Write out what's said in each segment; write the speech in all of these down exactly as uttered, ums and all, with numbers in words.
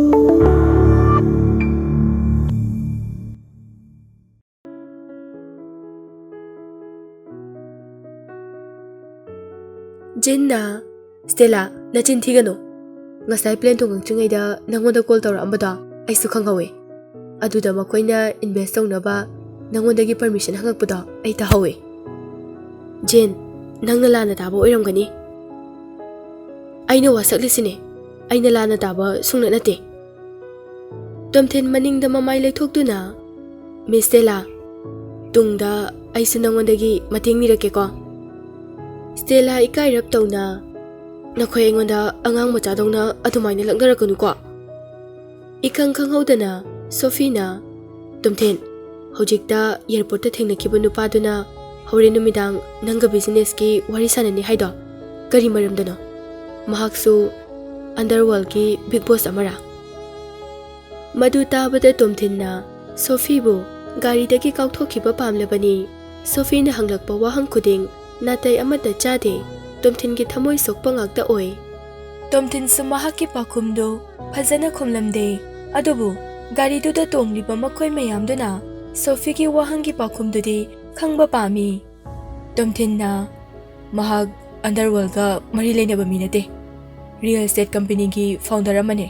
ꯖꯤꯟꯅ, "ꯁ꯭ꯇꯦꯂꯥ, ꯅꯆꯤꯟ ꯊꯤꯒꯅꯨ꯫ ꯉꯁꯥꯏ ꯄ꯭ꯂꯦꯟ ꯇꯣꯡꯉꯛꯇ꯭ꯔꯤꯉꯩꯗ ꯅꯪꯉꯣꯟꯗ ꯀꯣꯜ ꯇꯧꯔꯛꯑꯝꯕꯗꯣ ꯑꯩꯁꯨ ꯈꯪꯍꯧꯋꯦ꯫ ꯑꯗꯨꯗ ꯃꯈꯣꯏꯅ ꯏꯟꯚꯦꯁ ꯇꯧꯅꯕ ꯅꯪꯉꯣꯟꯗꯒꯤ ꯄꯔꯃꯤꯁꯟ ꯍꯪꯉꯛꯄꯗꯣ ꯑꯩ ꯇꯥꯍꯧꯋꯦ꯫ ꯖꯤꯟ, ꯅꯪꯅ ꯂꯥꯟꯅ ꯇꯥꯕ ꯑꯣꯏꯔꯝꯒꯅꯤ꯫ ꯑꯩꯅ ꯋꯥꯁꯛꯂꯤꯁꯤꯅꯦ꯫ ꯑꯩꯅ ꯂꯥꯟꯅ ꯇꯥꯕ ꯁꯨꯡꯅ ꯅꯠꯇꯦ꯫" ꯇꯣꯝꯊꯤꯟ ꯃꯅꯤꯡꯗ ꯃꯃꯥꯏ ꯂꯩꯊꯣꯛꯇꯨꯅ, "ꯃꯤꯁ ꯁ꯭ꯇꯦꯂꯥ, ꯇꯨꯡꯗ ꯑꯩꯁꯨ ꯅꯪꯉꯣꯟꯗꯒꯤ ꯃꯇꯦꯡ ꯅꯤꯔꯛꯀꯦꯀꯣ꯫" ꯁ꯭ꯇꯦꯂꯥ ꯏꯀꯥꯏꯔꯞ ꯇꯧꯅ, "ꯅꯈꯣꯏ ꯑꯩꯉꯣꯟꯗ ꯑꯉꯥꯡ ꯃꯆꯥꯗꯧꯅ ꯑꯗꯨꯃꯥꯏꯅ ꯂꯛꯅꯔꯛꯀꯅꯨꯀꯣ꯫" ꯏꯈꯪ ꯈꯪꯍꯧꯗꯅ ꯁꯣꯐꯤꯅ, "ꯇꯣꯝꯊꯤꯟ, ꯍꯧꯖꯤꯛꯇ ꯑꯦꯌꯔꯄꯣꯔꯠꯇ ꯊꯦꯡꯅꯈꯤꯕ ꯅꯨꯄꯥꯗꯨꯅ ꯍꯣꯔꯦꯟ ꯅꯨꯃꯤꯗꯥꯡ ꯅꯪꯒ ꯕꯤꯖꯤꯅꯦꯁꯀꯤ ꯋꯥꯔꯤ ꯁꯥꯟꯅꯅꯤ ꯍꯥꯏꯗꯣ ꯀꯔꯤ ꯃꯔꯝꯗꯅꯣ? ꯃꯍꯥꯛꯁꯨ ꯑꯟꯗꯔꯋꯥꯔꯜꯒꯤ ꯕꯤꯒ ꯕꯣꯁ ꯑꯃꯔꯥ?" ꯃꯗꯨ ꯇꯥꯕꯗ ꯇꯣꯝꯊꯤꯟꯅ ꯁꯣꯐꯤꯕꯨ ꯒꯥꯔꯤꯗꯒꯤ ꯀꯥꯎꯊꯣꯛꯈꯤꯕ ꯄꯥꯝꯂꯕꯅꯤ꯫ ꯁꯣꯐꯤꯅ ꯍꯪꯂꯛꯄ ꯋꯥꯍꯪ ꯈꯨꯗꯤꯡ ꯅꯥꯇꯩ ꯑꯃꯠꯇ ꯆꯥꯗꯦ꯫ ꯇꯣꯝꯊꯤꯟꯒꯤ ꯊꯃꯣꯏ ꯁꯣꯛꯄ ꯉꯥꯛꯇ ꯑꯣꯏ꯫ ꯇꯣꯝꯊꯤꯟꯁꯨ ꯃꯍꯥꯛꯀꯤ ꯄꯥꯎꯈꯨꯝꯗꯨ ꯐꯖꯅ ꯈꯨꯝꯂꯝꯗꯦ꯫ ꯑꯗꯨꯕꯨ ꯒꯥꯔꯤꯗꯨꯗ ꯇꯣꯡꯂꯤꯕ ꯃꯈꯣꯏ ꯃꯌꯥꯝꯗꯨꯅ ꯁꯣꯐꯤꯒꯤ ꯋꯥꯍꯪꯒꯤ ꯄꯥꯎꯈꯨꯝꯗꯨꯗꯤ ꯈꯪꯕ ꯄꯥꯝꯃꯤ꯫ ꯇꯣꯝꯊꯤꯟꯅ, "ꯃꯍꯥꯛ ꯑꯟꯗꯔꯋꯥꯔꯜꯒ ꯃꯔꯤ ꯂꯩꯅꯕ ꯃꯤ ꯅꯠꯇꯦ꯫ ꯔꯤꯌꯦꯜ ꯏꯁꯇꯦꯠ ꯀꯝꯄꯦꯅꯤꯒꯤ ꯐꯥꯎꯟꯗꯔ ꯑꯃꯅꯦ꯫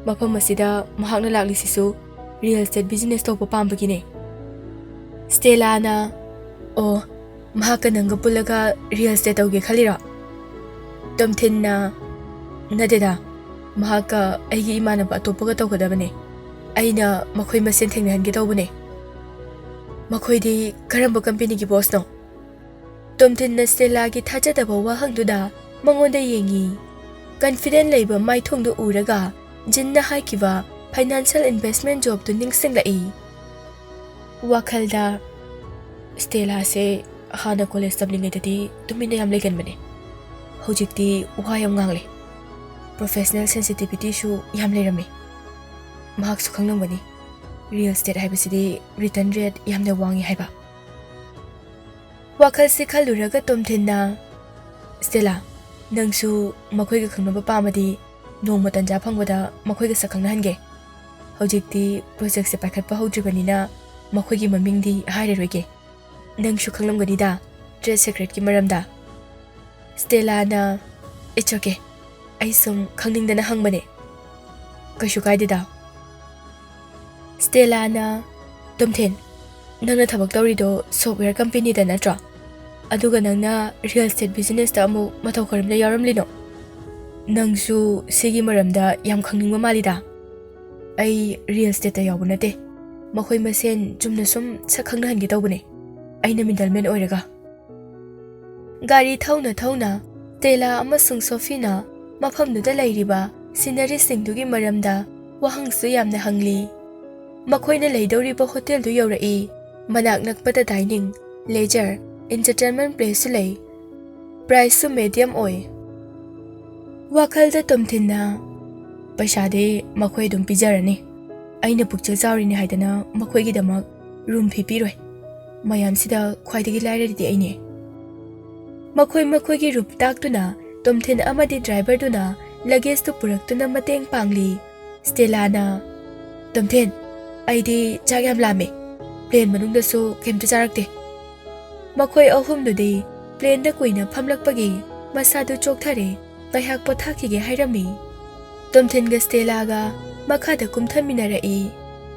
ꯃꯐꯝ ꯑꯁꯤꯗ ꯃꯍꯥꯛꯅ ꯂꯥꯛꯂꯤꯁꯤꯁꯨ ꯔꯤꯌꯦꯜ ꯏꯁꯇꯦꯠ ꯕꯤꯖꯤꯅꯦꯁ ꯇꯧꯕ ꯄꯥꯝꯕꯒꯤꯅꯦ꯫" ꯁ꯭ꯇꯦꯂꯥꯅ, "ꯑꯣ, ꯃꯍꯥꯛꯀ ꯅꯪꯒ ꯄꯨꯜꯂꯒ ꯔꯤꯌꯦꯜ ꯏꯁꯇꯦꯠ ꯇꯧꯒꯦ ꯈꯜꯂꯤꯔꯣ?" ꯇꯣꯝꯊꯤꯟꯅ, "ꯅꯠꯇꯦꯗ, ꯃꯍꯥꯛꯀ ꯑꯩꯒꯤ ꯏꯃꯥꯟꯅꯕ ꯑꯇꯣꯞꯄꯒ ꯇꯧꯒꯗꯕꯅꯦ꯫ ꯑꯩꯅ ꯃꯈꯣꯏ ꯃꯁꯦꯟ ꯊꯦꯡꯅꯍꯟꯒꯦ ꯇꯧꯕꯅꯦ꯫" "ꯃꯈꯣꯏꯗꯤ ꯀꯔꯝꯕ ꯀꯝꯄꯦꯅꯤꯒꯤ ꯕꯣꯁꯅꯣ?" ꯇꯣꯝꯊꯤꯟꯅ ꯁ꯭ꯇꯦꯂꯥꯒꯤ ꯊꯥꯖꯗꯕ ꯋꯥꯍꯪꯗꯨꯗ ꯃꯉꯣꯟꯗ ꯌꯦꯡꯉꯤ꯫ ꯀꯟꯐꯤꯗꯦꯟ ꯂꯩꯕ ꯃꯥꯏꯊꯣꯡꯗꯨ ꯎꯔꯒ ꯖꯤꯟꯅ ꯍꯥꯏꯈꯤꯕ ꯐꯥꯏꯅꯥꯟꯁꯤꯌꯦꯜ ꯏꯟꯚꯦꯁ꯭ꯠꯃꯦꯟꯠ ꯖꯣꯕꯇꯨ ꯅꯤꯡꯁꯤꯡꯂꯛꯏ꯫ ꯋꯥꯈꯜꯗ, "ꯁ꯭ꯇꯦꯂꯥꯁꯦ ꯍꯥꯟꯅ ꯀꯣꯂꯦꯖ ꯇꯝꯂꯤꯉꯩꯗꯗꯤ ꯇꯨꯃꯤꯟꯅ ꯌꯥꯝ ꯂꯩꯒꯟꯕꯅꯦ꯫ ꯍꯧꯖꯤꯛꯇꯤ ꯋꯥ ꯌꯥꯝ ꯉꯥꯡꯂꯦ꯫ ꯄ꯭ꯔꯣꯐꯦꯁꯅꯦꯜ ꯁꯦꯟꯁꯤꯇꯤꯚꯤꯇꯤꯁꯨ ꯌꯥꯝ ꯂꯩꯔꯝꯃꯤ꯫ ꯃꯍꯥꯛꯁꯨ ꯈꯪꯂꯝꯒꯅꯤ, ꯔꯤꯌꯦꯜ ꯏꯁꯇꯦꯠ ꯍꯥꯏꯕꯁꯤꯗꯤ ꯔꯤꯇꯔꯟ ꯔꯦꯠ ꯌꯥꯝꯅ ꯋꯥꯡꯉꯤ ꯍꯥꯏꯕ꯫" ꯋꯥꯈꯜꯁꯤ ꯈꯜꯂꯨꯔꯒ ꯇꯣꯝꯊꯤꯟꯅ, "ꯁ꯭ꯇꯦꯂꯥ, ꯅꯪꯁꯨ ꯃꯈꯣꯏꯒ ꯈꯪꯅꯕ ꯄꯥꯝꯃꯗꯤ ꯅꯣꯡꯃ ꯇꯟꯖꯥ ꯐꯪꯕꯗ ꯃꯈꯣꯏꯒ ꯁꯛ ꯈꯪꯅꯍꯟꯒꯦ꯫ ꯍꯧꯖꯤꯛꯇꯤ ꯄ꯭ꯔꯣꯖꯦꯛꯁꯦ ꯄꯥꯏꯈꯠꯄ ꯍꯧꯗ꯭ꯔꯤꯕꯅꯤꯅ ꯃꯈꯣꯏꯒꯤ ꯃꯃꯤꯡꯗꯤ ꯍꯥꯏꯔꯔꯣꯏꯒꯦ꯫ ꯅꯪꯁꯨ ꯈꯪꯂꯝꯒꯅꯤꯗ, ꯇ꯭ꯔꯦꯗ ꯁꯤꯀ꯭ꯔꯦꯠꯀꯤ ꯃꯔꯝꯗ꯫ ꯁ꯭ꯇꯦꯂꯥꯅ, "It's okay, ꯑꯩ ꯁꯨꯝ ꯈꯪꯅꯤꯡꯗꯅ ꯍꯪꯕꯅꯦ, ꯀꯩꯁꯨ ꯀꯥꯏꯗꯦꯗ꯫" ꯁ꯭ꯇꯦꯂꯥꯅ, "ꯇꯣꯝꯊꯤꯟ, ꯅꯪꯅ ꯊꯕꯛ ꯇꯧꯔꯤꯗꯣ ꯁꯣꯐꯋꯦꯌꯔ ꯀꯝꯄꯦꯅꯤꯗ ꯅꯠꯇ꯭ꯔꯣ? ꯑꯗꯨꯒ ꯅꯪꯅ ꯔꯤꯌꯦꯜ ꯏꯁꯇꯦꯠ ꯕꯤꯖꯤꯅꯦꯁꯇ ꯑꯃꯨꯛ ꯃꯇꯧ ꯀꯔꯝꯅ ꯌꯥꯎꯔꯝꯂꯤꯅꯣ? ꯅꯪꯁꯨ ꯁꯤꯒꯤ ꯃꯔꯝꯗ ꯌꯥꯝ ꯈꯪꯅꯤꯡꯕ ꯃꯥꯜꯂꯤꯗ꯫" "ꯑꯩ ꯔꯤꯌꯦꯜ ꯏꯁꯇꯦꯠꯇ ꯌꯥꯎꯕ ꯅꯠꯇꯦ, ꯃꯈꯣꯏ ꯃꯁꯦꯟ ꯆꯨꯝꯅ ꯁꯨꯝ ꯁꯛ ꯈꯪꯅꯍꯟꯒꯦ ꯇꯧꯕꯅꯦ, ꯑꯩꯅ ꯃꯤꯗꯜꯃꯦꯟ ꯑꯣꯏꯔꯒ꯫" ꯒꯥꯔꯤ ꯊꯧꯅ ꯊꯧꯅ ꯁ꯭ꯇꯦꯂꯥ ꯑꯃꯁꯨꯡ ꯁꯣꯐꯤꯅ ꯃꯐꯝꯗꯨꯗ ꯂꯩꯔꯤꯕ ꯁꯤꯅꯔꯤꯁꯤꯡꯗꯨꯒꯤ ꯃꯔꯝꯗ ꯋꯥꯍꯪꯁꯨ ꯌꯥꯝꯅ ꯍꯪꯂꯤ꯫ ꯃꯈꯣꯏꯅ ꯂꯩꯗꯧꯔꯤꯕ ꯍꯣꯇꯦꯜꯗꯨ ꯌꯧꯔꯛꯏ꯫ ꯃꯅꯥꯛ ꯅꯛꯄꯗ ꯗꯥꯏꯅꯤꯡ, ꯂꯦꯖꯔ, ꯏꯟꯇꯔꯇꯦꯟꯃꯦꯟ ꯄ꯭ꯂꯦꯁꯁꯨ ꯂꯩ꯫ ꯄ꯭ꯔꯥꯏꯁꯁꯨ ꯃꯦꯗꯤꯌꯝ ꯑꯣꯏ꯫ ꯋꯥꯈꯜꯗ ꯇꯣꯝꯊꯤꯟꯅ, "ꯄꯩꯁꯥꯗꯤ ꯃꯈꯣꯏ ꯑꯗꯨꯝ ꯄꯤꯖꯔꯅꯤ꯫ ꯑꯩꯅ ꯄꯨꯛꯆꯦꯜ ꯆꯥꯎꯔꯤꯅꯤ ꯍꯥꯏꯗꯅ ꯃꯈꯣꯏꯒꯤꯗꯃꯛ ꯔꯨꯝ ꯐꯤ ꯄꯤꯔꯣꯏ꯫ ꯃꯌꯥꯝꯁꯤꯗ ꯈ꯭ꯋꯥꯏꯗꯒꯤ ꯂꯥꯏꯔꯔꯤꯗꯤ ꯑꯩꯅꯦ꯫" ꯃꯈꯣꯏ ꯃꯈꯣꯏꯒꯤ ꯔꯨꯝ ꯇꯥꯛꯇꯨꯅ ꯇꯣꯝꯊꯤꯟ ꯑꯃꯗꯤ ꯗ꯭ꯔꯥꯏꯚꯔꯗꯨꯅ ꯂꯒꯦꯖꯇꯨ ꯄꯨꯔꯛꯇꯨꯅ ꯃꯇꯦꯡ ꯄꯥꯡꯂꯤ꯫ ꯁ꯭ꯇꯦꯂꯥꯅ, "ꯇꯣꯝꯊꯤꯟ, ꯑꯩꯗꯤ ꯆꯥꯛ ꯌꯥꯝ ꯂꯥꯝꯃꯦ꯫ ꯄ꯭ꯂꯦꯟ ꯃꯅꯨꯡꯗꯁꯨ ꯀꯩꯝꯇ ꯆꯥꯔꯛꯇꯦ꯫" ꯃꯈꯣꯏ ꯑꯍꯨꯝꯗꯨꯗꯤ ꯄ꯭ꯂꯦꯟꯗ ꯀꯨꯏꯅ ꯐꯝꯂꯛꯄꯒꯤ ꯃꯁꯥꯗꯨ ꯆꯣꯛꯊꯔꯦ, ꯉꯥꯏꯍꯥꯛ ꯄꯣꯊꯥꯈꯤꯒꯦ ꯍꯥꯏꯔꯝꯃꯤ꯫ ꯇꯣꯝꯊꯤꯟꯒ ꯁ꯭ꯇꯦꯂꯥꯒ ꯃꯈꯥꯗ ꯀꯨꯝꯊꯃꯤꯟꯅꯔꯛꯏ꯫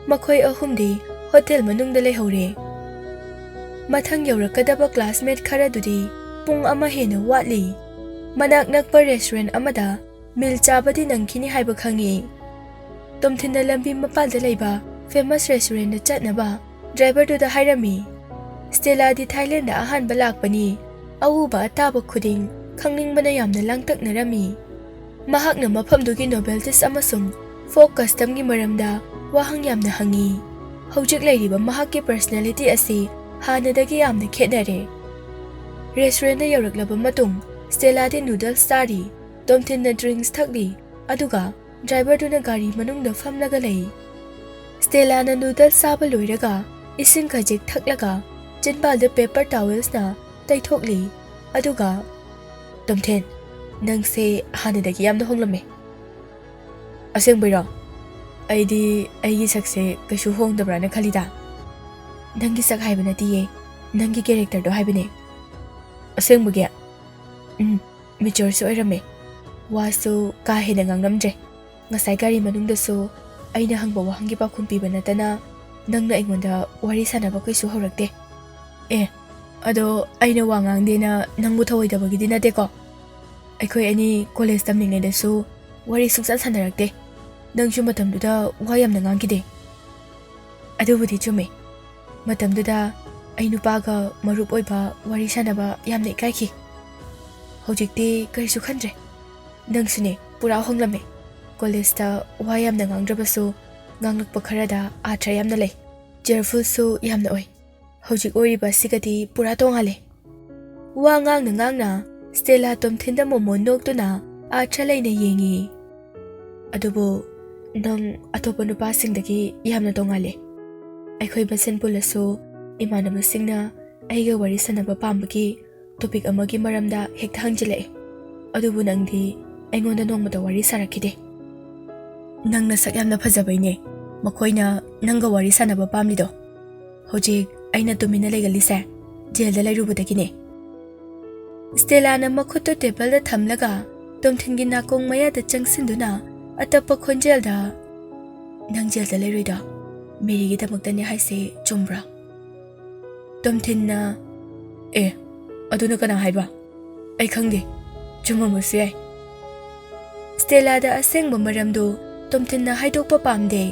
ꯃꯈꯣꯏ ꯑꯍꯨꯝꯗꯤ ꯍꯣꯇꯦꯜ ꯃꯅꯨꯡꯗ ꯂꯩꯍꯧꯔꯦ꯫ ꯃꯊꯪ ꯌꯧꯔꯛꯀꯗꯕ ꯀ꯭ꯂꯥꯁꯃꯦꯠ ꯈꯔꯗꯨꯗꯤ ꯄꯨꯡ ꯑꯃ ꯍꯦꯟꯅ ꯋꯥꯠꯂꯤ꯫ ꯃꯅꯥꯛ ꯅꯛꯄ ꯔꯦꯁꯇꯨꯔꯦꯟ ꯑꯃꯗ ꯃꯤꯜ ꯆꯥꯕꯗꯤ ꯅꯪꯈꯤꯅꯤ ꯍꯥꯏꯕ ꯈꯪꯏ꯫ ꯇꯣꯝꯊꯤꯟꯅ ꯂꯝꯕꯤ ꯃꯄꯥꯟꯗ ꯂꯩꯕ ꯐꯦꯃꯁ ꯔꯦꯁꯇꯨꯔꯦꯟꯗ ꯆꯠꯅꯕ ꯗ꯭ꯔꯥꯏꯚꯔꯗꯨꯗ ꯍꯥꯏꯔꯝꯃꯤ꯫ ꯁ꯭ꯇꯦꯂꯥꯗꯤ ꯊꯥꯏꯂꯦꯟꯗ ꯑꯍꯥꯟꯕ ꯂꯥꯛꯄꯅꯤ꯫ ꯑꯎꯕ ꯑꯇꯥꯕ ꯈꯨꯗꯤꯡ ꯈꯪꯅꯤꯡꯕꯅ ꯌꯥꯝꯅ ꯂꯥꯡꯇꯛꯅꯔꯝꯃꯤ꯫ ꯃꯍꯥꯛꯅ ꯃꯐꯝꯗꯨꯒꯤ ꯅꯣꯕꯦꯜꯇꯤꯁ ꯑꯃꯁꯨꯡ ꯐꯣꯛ ꯀꯁꯇꯝꯒꯤ ꯃꯔꯝꯗ ꯋꯥꯍꯪ ꯌꯥꯝꯅ ꯍꯪꯉꯤ꯫ ꯍꯧꯖꯤꯛ ꯂꯩꯔꯤꯕ ꯃꯍꯥꯛꯀꯤ ꯄꯔꯁꯅꯦꯂꯤꯇꯤ ꯑꯁꯤ ꯍꯥꯟꯅꯗꯒꯤ ꯌꯥꯝꯅ ꯈꯦꯠꯅꯔꯦ꯫ ꯔꯦꯁꯇꯨꯔꯦꯟꯗ ꯌꯧꯔꯛꯂꯕ ꯃꯇꯨꯡ, ꯁ꯭ꯇꯦꯂꯥꯗꯤ ꯅꯨꯗꯜꯁ ꯆꯥꯔꯤ, ꯇꯣꯝꯊꯤꯟꯅ ꯗ꯭ꯔꯤꯡꯛꯁ ꯊꯛꯂꯤ, ꯑꯗꯨꯒ ꯗ꯭ꯔꯥꯏꯚꯔꯗꯨꯅ ꯒꯥꯔꯤ ꯃꯅꯨꯡꯗ ꯐꯝꯂꯒ ꯂꯩ꯫ ꯁ꯭ꯇꯦꯂꯥꯅ ꯅꯨꯗꯜꯁ ꯆꯥꯕ ꯂꯣꯏꯔꯒ ꯏꯁꯤꯡ ꯈꯖꯤꯛ ꯊꯛꯂꯒ ꯆꯤꯟꯕꯥꯜꯗ ꯄꯦꯄꯔ ꯇꯥꯋꯦꯜꯁꯅ ꯇꯩꯊꯣꯛꯂꯤ, ꯑꯗꯨꯒ, "ꯇꯣꯝꯊꯤꯟ, ꯅꯪꯁꯦ ꯍꯥꯟꯅꯗꯒꯤ ꯌꯥꯝꯅ ꯍꯣꯡꯂꯝꯃꯦ꯫ ꯑꯁꯦꯡꯕꯩꯔꯣ? ꯑꯩꯗꯤ ꯑꯩꯒꯤ ꯁꯛꯁꯦ ꯀꯩꯁꯨ ꯍꯣꯡꯗꯕ꯭ꯔꯥꯅ ꯈꯜꯂꯤꯗ꯫ ꯅꯪꯒꯤ ꯁꯛ ꯍꯥꯏꯕ ꯅꯠꯇꯤꯌꯦ, ꯅꯪꯒꯤ ꯀꯦꯔꯦꯛꯇꯔꯗꯣ ꯍꯥꯏꯕꯅꯦ꯫ ꯑꯁꯦꯡꯕꯒꯤ? ꯎꯝ, ꯃꯦꯆ꯭ꯌꯣꯔꯁꯨ ꯑꯣꯏꯔꯝꯃꯦ꯫ ꯋꯥꯁꯨ ꯀꯥ ꯍꯦꯟꯅ ꯉꯥꯡꯂꯝꯗ꯭ꯔꯦ꯫ ꯉꯁꯥꯏ ꯒꯥꯔꯤ ꯃꯅꯨꯡꯗꯁꯨ ꯑꯩꯅ ꯍꯪꯕ ꯋꯥꯍꯪꯒꯤ ꯄꯥꯎꯈꯨꯝ ꯄꯤꯕ ꯅꯠꯇꯅ ꯅꯪꯅ ꯑꯩꯉꯣꯟꯗ ꯋꯥꯔꯤ ꯁꯥꯟꯅꯕ ꯀꯩꯁꯨ ꯍꯧꯔꯛꯇꯦ꯫ ꯑꯦ, ꯑꯗꯣ ꯑꯩꯅ ꯋꯥ ꯉꯥꯡꯗꯦꯅ ꯅꯪꯕꯨ ꯊꯧꯑꯣꯏꯗꯕꯒꯤꯗꯤ ꯅꯠꯇꯦꯀꯣ? ꯑꯩꯈꯣꯏ ꯑꯅꯤ ꯀꯣꯂꯦꯖ ꯇꯝꯂꯤꯉꯩꯗꯁꯨ ꯋꯥꯔꯤ ꯁꯨꯡꯁꯥꯟ ꯁꯥꯟꯅꯔꯛꯇꯦ꯫ ꯅꯪꯁꯨ ꯃꯇꯝꯗꯨꯗ ꯋꯥ ꯌꯥꯝꯅ ꯉꯥꯡꯈꯤꯗꯦ꯫ ꯑꯗꯨꯕꯨꯗꯤ ꯆꯨꯝꯃꯦ꯫ ꯃꯇꯝꯗꯨꯗ ꯑꯩ ꯅꯨꯄꯥꯒ ꯃꯔꯨꯞ ꯑꯣꯏꯕ ꯋꯥꯔꯤ ꯁꯥꯟꯅꯕ ꯌꯥꯝꯅ ꯏꯀꯥꯏꯈꯤ꯫ ꯍꯧꯖꯤꯛꯇꯤ ꯀꯔꯤꯁꯨ ꯈꯟꯗ꯭ꯔꯦ꯫ ꯅꯪꯁꯨꯅꯦ, ꯄꯨꯔꯥ ꯍꯣꯡꯂꯝꯃꯦ꯫ ꯀꯣꯂꯦꯖꯇ ꯋꯥ ꯌꯥꯝꯅ ꯉꯥꯡꯗ꯭ꯔꯕꯁꯨ, ꯉꯥꯡꯂꯛꯄ ꯈꯔꯗ ꯑꯥꯔꯊ ꯌꯥꯝꯅ ꯂꯩ꯫ ꯆꯤꯌꯔꯐꯨꯜꯁꯨ ꯌꯥꯝꯅ ꯑꯣꯏ꯫ ꯍꯧꯖꯤꯛ ꯑꯣꯏꯔꯤꯕ ꯑꯁꯤꯒꯗꯤ ꯄꯨꯔꯥ ꯇꯣꯉꯥꯜꯂꯦ꯫ ꯋꯥ ꯉꯥꯡꯅ ꯉꯥꯡꯅ ꯁ꯭ꯇꯦꯂꯥ ꯇꯣꯝꯊꯤꯟꯗ ꯃꯣꯃꯣꯟ ꯅꯣꯛꯇꯨꯅ ꯑꯥꯔꯊ ꯂꯩꯅ ꯌꯦꯡꯉꯤ꯫ "ꯑꯗꯨꯕꯨ ꯅꯪ ꯑꯇꯣꯞꯄ ꯅꯨꯄꯥꯁꯤꯡꯗꯒꯤ ꯌꯥꯝꯅ ꯇꯣꯉꯥꯜꯂꯦ꯫ ꯑꯩꯈꯣꯏ ꯃꯁꯦꯟ ꯄꯨꯜꯂꯁꯨ ꯏꯃꯥꯟꯅꯕꯁꯤꯡꯅ ꯑꯩꯒ ꯋꯥꯔꯤ ꯁꯥꯟꯅꯕ ꯄꯥꯝꯕꯒꯤ ꯇꯣꯄꯤꯛ ꯑꯃꯒꯤ ꯃꯔꯝꯗ ꯍꯦꯛꯇ ꯍꯪꯖꯤꯜꯂꯛꯑꯦ꯫ ꯑꯗꯨꯕꯨ ꯅꯪꯗꯤ ꯑꯩꯉꯣꯟꯗ ꯅꯣꯡꯃꯇ ꯋꯥꯔꯤ ꯁꯥꯔꯛꯈꯤꯗꯦ꯫ ꯅꯪ ꯅꯁꯛ ꯌꯥꯝꯅ ꯐꯖꯕꯩꯅꯦ ꯃꯈꯣꯏꯅ ꯅꯪꯒ ꯋꯥꯔꯤ ꯁꯥꯟꯅꯕ ꯄꯥꯝꯂꯤꯗꯣ꯫ ꯍꯧꯖꯤꯛ ꯑꯩꯅ ꯇꯨꯃꯤꯟꯅ ꯂꯩꯒꯜꯂꯤꯁꯦ ꯖꯦꯜꯗ ꯂꯩꯔꯨꯕꯗꯒꯤꯅꯦ꯫" ꯁ꯭ꯇꯦꯂꯥꯅ ꯃꯈꯨꯠꯇꯨ ꯇꯦꯕꯜꯗ ꯊꯝꯂꯒ ꯇꯣꯝꯊꯤꯟꯒꯤ ꯅꯥꯀꯣꯡ ꯃꯌꯥꯗ ꯆꯪꯁꯤꯟꯗꯨꯅ ꯑꯇꯞꯄ ꯈꯣꯟꯖꯦꯜꯗ, "ꯅꯪ ꯖꯦꯜꯗ ꯂꯩꯔꯣꯏꯗꯣ ꯃꯦꯔꯤꯒꯤꯗꯃꯛꯇꯅꯦ ꯍꯥꯏꯁꯦ ꯆꯨꯝꯕ꯭ꯔꯥ?" ꯇꯣꯝꯊꯤꯟꯅ, "ꯑꯦ, ꯑꯗꯨꯅ ꯀꯅꯥ ꯍꯥꯏꯕ? ꯑꯩ ꯈꯪꯗꯦ꯫ ꯆꯨꯝꯃꯝꯕꯁꯨ ꯌꯥꯏ꯫" ꯁ꯭ꯇꯦꯂꯥꯗ ꯑꯁꯦꯡꯕ ꯃꯔꯝꯗꯨ ꯇꯣꯝꯊꯤꯟꯅ ꯍꯥꯏꯗꯣꯛꯄ ꯄꯥꯝꯗꯦ꯫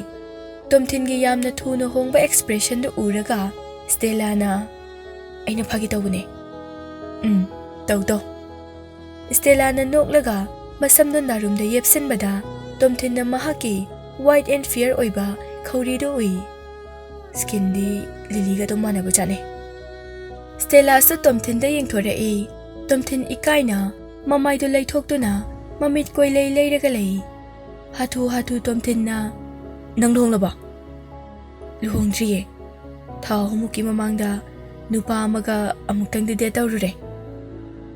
ꯇꯣꯝꯊꯤꯟꯒꯤ ꯌꯥꯝꯅ ꯊꯨꯅ ꯍꯣꯡꯕ ꯑꯦꯛꯁꯄ꯭ꯔꯦꯁꯟꯗꯨ ꯎꯔꯒ ꯁ꯭ꯇꯦꯂꯥꯅ, "ꯑꯩꯅ ꯐꯥꯒꯤ ꯇꯧꯕꯅꯦ꯫ ꯎꯝ, ꯇꯧ ꯇꯧ꯫" ꯁ꯭ꯇꯦꯂꯥꯅ ꯅꯣꯛꯂꯒ ꯃꯁꯝꯗꯨ ꯅꯥꯔꯨꯝꯗ ꯌꯦꯞꯁꯤꯟꯕꯗ ꯇꯣꯝꯊꯤꯟꯅ ꯃꯍꯥꯛꯀꯤ white and fair ꯑꯣꯏꯕ ꯈꯧꯔꯤꯗꯨ ꯎꯏ꯫ ꯁ꯭ꯀꯤꯟꯗꯤ ꯂꯤꯂꯤꯒ ꯑꯗꯨꯝ ꯃꯥꯟꯅꯕ ꯖꯥꯠꯅꯦ꯫ ꯁ꯭ꯇꯦꯂꯥꯁꯨ ꯇꯣꯝꯊꯤꯟꯗ ꯌꯦꯡꯊꯣꯔꯛꯏ꯫ ꯇꯣꯝꯊꯤꯟ ꯏꯀꯥꯏꯅ ꯃꯃꯥꯏꯗꯨ ꯂꯩꯊꯣꯛꯇꯨꯅ ꯃꯃꯤꯠ ꯀꯣꯏꯂꯩ ꯂꯩꯔꯒ ꯂꯩ꯫ ꯍꯥꯊꯨ ꯍꯥꯊꯨ ꯇꯣꯝꯊꯤꯟꯅ, "ꯅꯪ ꯂꯨꯍꯣꯡꯂꯕꯣ?" "ꯂꯨꯍꯣꯡꯗ꯭ꯔꯤꯌꯦ꯫ ꯊꯥ ꯑꯍꯨꯝꯃꯨꯛꯀꯤ ꯃꯃꯥꯡꯗ ꯅꯨꯄꯥ ꯑꯃꯒ ꯑꯃꯨꯛꯇꯪꯗꯤ ꯗꯦꯠ ꯇꯧꯔꯨꯔꯦ꯫"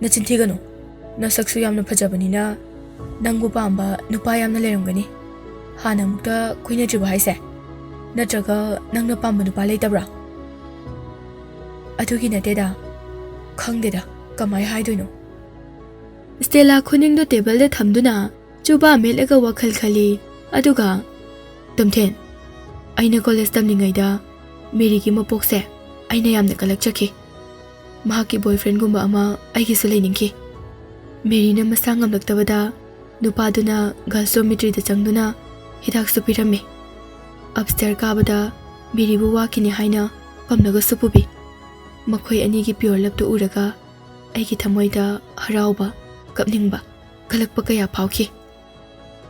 "ꯅꯆꯤꯟ ꯊꯤꯒꯅꯨ꯫ ꯅꯁꯛꯁꯨ ꯌꯥꯝꯅ ꯐꯖꯕꯅꯤꯅ ꯅꯪꯕꯨ ꯄꯥꯝꯕ ꯅꯨꯄꯥ ꯌꯥꯝꯅ ꯂꯩꯔꯝꯒꯅꯤ꯫ ꯍꯥꯟꯅ ꯑꯃꯨꯛꯇ ꯀꯣꯏꯅꯗ꯭ꯔꯤꯕꯣ ꯍꯥꯏꯁꯦ? ꯅꯠꯇ꯭ꯔꯒ ꯅꯪꯅ ꯄꯥꯝꯕ ꯅꯨꯄꯥ ꯂꯩꯇꯕ꯭ꯔꯥ? ꯑꯗꯨꯒꯤ ꯅꯠꯇꯦꯗ꯫ ꯈꯪꯗꯦꯗ, ꯀꯃꯥꯏ ꯍꯥꯏꯗꯣꯏꯅꯣ? ꯁ꯭ꯇꯦꯂꯥ ꯈꯨꯅꯤꯡꯗꯨ ꯇꯦꯕꯜꯗ ꯊꯝꯗꯨꯅ ꯆꯨꯕꯥ ꯃꯦꯠꯂꯒ ꯋꯥꯈꯜ ꯈꯜꯂꯤ꯫ ꯑꯗꯨꯒ, "ꯇꯣꯝꯊꯤꯟ, ꯑꯩꯅ ꯀꯣꯂꯦꯖ ꯇꯝꯂꯤꯉꯩꯗ ꯃꯦꯔꯤꯒꯤ ꯃꯄꯣꯛꯁꯦ ꯑꯩꯅ ꯌꯥꯝꯅ ꯀꯜꯂꯛꯆꯈꯤ꯫ ꯃꯍꯥꯛꯀꯤ ꯕꯣꯏꯐ꯭ꯔꯦꯟꯒꯨꯝꯕ ꯑꯃ ꯑꯩꯒꯤꯁꯨ ꯂꯩꯅꯤꯡꯈꯤ꯫ ꯃꯦꯔꯤꯅ ꯃꯁꯥ ꯉꯝꯂꯛꯇꯕꯗ ꯅꯨꯄꯥꯗꯨꯅ ꯒꯔꯜꯁ ꯗꯣꯔꯃꯤꯇ꯭ꯔꯤꯗ ꯆꯪꯗꯨꯅ ꯍꯤꯗꯥꯛꯁꯨ ꯄꯤꯔꯝꯃꯤ꯫ ꯑꯞꯁ꯭ꯇꯦꯌꯔ ꯀꯥꯕꯗ ꯃꯦꯔꯤꯕꯨ ꯋꯥꯈꯤꯅꯤ ꯍꯥꯏꯅ ꯄꯝꯂꯒꯁꯨ ꯄꯨꯕꯤ꯫ ꯃꯈꯣꯏ ꯑꯅꯤꯒꯤ ꯄꯤꯌꯣꯔ ꯂꯞꯇꯨ ꯎꯔꯒ ꯑꯩꯒꯤ ꯊꯃꯣꯏꯗ ꯍꯔꯥꯎꯕ, ꯀꯞꯅꯤꯡꯕ, ꯀꯂꯛꯄ ꯀꯌꯥ ꯐꯥꯎꯈꯤ꯫